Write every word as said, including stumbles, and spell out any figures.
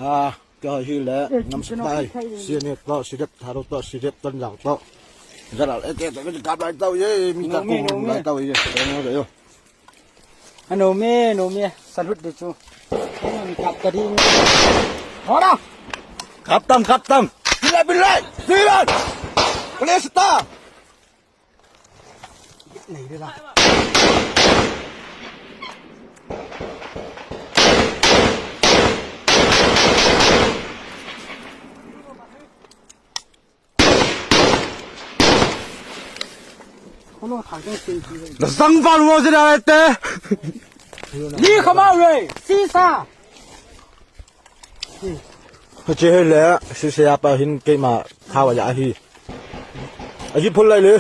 ꯑꯥ, ꯀ-, ꯁꯤ ꯂꯩ, ꯑꯦ, ꯉꯝꯁꯨ ꯀꯩꯅꯣ ꯇꯥꯏ, ꯈꯩ-, ꯁꯦꯅꯦꯠꯇꯣ, ꯁꯤꯔꯦꯞ ꯊꯥꯔꯣꯛꯇꯣ, ꯁꯤꯔꯦꯞ ꯇꯟꯖꯥꯡꯗꯣ꯫ ꯖꯔꯥꯜ ꯑꯦ ꯀꯦ ꯇꯧꯔꯒ ꯀꯥꯞ ꯂꯥꯏ ꯇꯧꯏꯌꯦ, ꯃꯤ ꯅꯣꯡꯃꯤ, ꯆꯥꯛꯈꯨꯝ ꯅꯣꯡꯃꯤ꯫ ꯂꯥꯏ ꯇꯧꯏꯌꯦ, ꯀꯩꯅꯣ ꯂꯩꯌꯣ꯫ ꯑꯅꯧꯃꯦ, ꯅꯧꯃꯦ, salute ꯗꯨꯁꯨ꯫ ꯀꯥꯞꯇꯔꯤ꯫ ꯍꯣꯔꯥ! ꯀꯥꯞꯇꯝ, ꯀꯥꯞꯇꯝ꯫ ꯕꯤꯜꯂꯥꯏ, ꯕꯤꯜꯂꯥꯏ! ꯁꯤꯔꯥꯟ! ꯄꯨꯂꯤꯁ ꯇꯥ! ꯂꯩꯔꯦꯗ꯫ ꯅꯁꯪ ꯄꯥꯜꯂꯨ ꯁꯤꯗ ꯍꯦꯛꯇ꯫ ꯂꯤ ꯈꯃꯥꯎꯔꯦ, ꯁꯤ ꯁꯥ꯫ ꯍꯧꯖꯤꯛ ꯍꯦꯜꯂꯦ, ꯁꯤꯁꯦ ꯌꯥꯄ ꯍꯤꯟ ꯀꯩꯃ ꯊꯥꯕ ꯌꯥꯍꯤ꯫ ꯑꯁꯤ ꯐꯨꯜ ꯂꯩꯂꯦ꯫